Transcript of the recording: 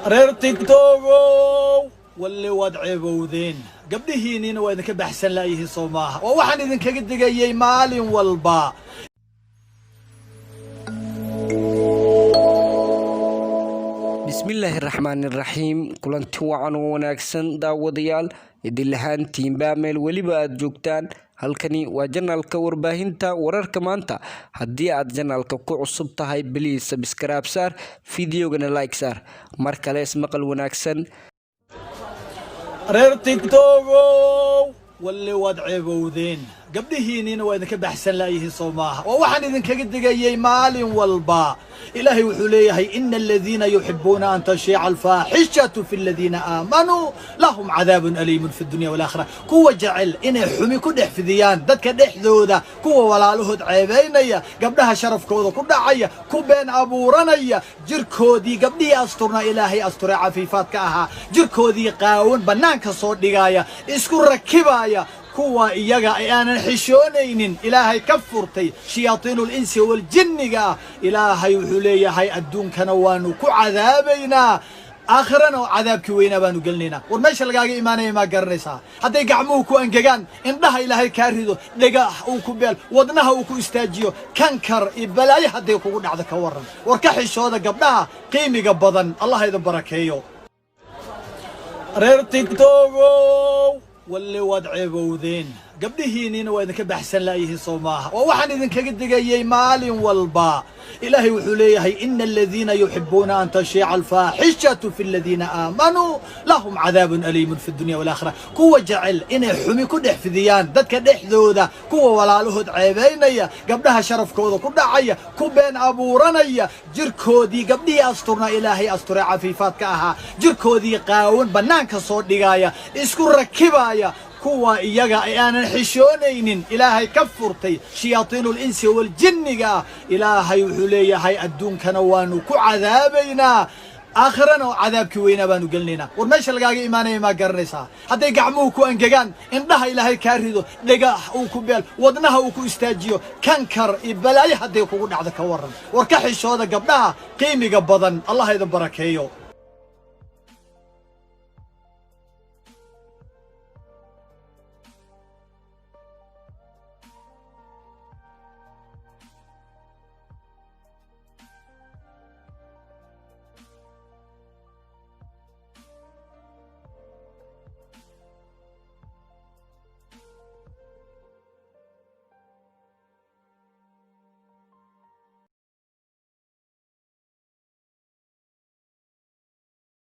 Reer TikTogow, walle waad ceebowdeen. Gabdhihiinniina waa idinka baxsan laayihiin, soo maaha? Waa waxaan idinkaga digayay maalin walba. Bismillaahi raxmaani raxiim. Kulanti wacan oo wanaagsan, daawadayaal, idin lahaantiinba meel weliba aada joogtaan. Halkani waa channelka warbaahinta wararka maanta. Haddii aad channelka ku cusub tahay, please subscribe saar, videogana like saar. Mar kale ismaqal wanaagsan. Reer TikTogow, walle waad ceebowdeen. Gabdhihiinniina waa idinka baxsan laayihiin, soo maaha? Waa waxaan idinkaga digayay maalin walba. Ilaahay wuxuu leeyahay: "Ina aladiina yuxibuuna an tashiica alfaaxishatu fi aladiina aamanuu lahum cadaabun aliimun fi dunya walaakhira." Kuwa jecel inay xumi ku dhex fidiyaan dadka dhexdooda, kuwa walaalahood ceebaynaya, gabdhaha sharafkooda ku dhacaya, ku been abuuranaya, jirkoodii gabdhihii asturna Ilaahay asturay, cafiifaadka ahaa, jirkoodii qaawan bannaanka soo dhigaya, isku rakibaya, kuwa iyaga ay aanan xishoonaynin, Ilaahay ka furtay, shayaatiinul insi waljinniga ah, Ilaahay wuxuu leeyahay: adduunkana waanu ku cadaabaynaa, aakhirana oo cadaabkii weynaa baanu gelinaynaa. War meesha lagaaga imaanaya maa garanaysaa? Hadday gacmuhu ku angegaan, indhaha Ilaahay kaa rido, dhegah uu ku beel, wadnaha uu ku istaajiyo, kankar iyo balaayo hadday kugu dhacdo, ka warran? War ka xishooda gabdhaha qiimiga badan. Allah idin barakeeyo. Reer TikTogow, walle waad ceebowdeen. Gabdhihiinniina waa idinka baxsan laayihiin, soo maaha? Waa waxaan idinkaga digayay maalin walba. Ilaahay wuxuu leeyahay: "Ina aladiina yuxibuuna an tashiica alfaaxishatu fi aladiina aamanuu lahum cadaabun aliimun fi dunya walaakhira." Kuwa jecel inay xumi ku dhex fidiyaan dadka dhexdooda, kuwa walaalahood ceebaynaya, gabdhaha sharafkooda ku dhacaya, ku been abuuranaya, jirkoodii gabdhihii asturna Ilaahay asturay, cafiifaadka ahaa, jirkoodii qaawan bannaanka soo dhigaya, isku rakibaya, kuwa iyaga ay aanan xishoonaynin, Ilaahay ka furtay, shayaatiinul insi waljinniga ah, Ilaahay wuxuu leeyahay: adduunkana waanu ku cadaabaynaa, aakhirana oo cadaabkii weynaa baanu gelinaynaa. War meesha lagaaga imaanaya maa garanaysaa? Hadday gacmuhu ku angegaan, indhaha Ilaahay kaa rido, dhegah uu ku beel, wadnaha uu ku istaajiyo, kankar iyo balaayo hadday kugu dhacdo, ka warran? War ka xishooda gabdhaha qiimiga badan. Allah idin barakeeyo.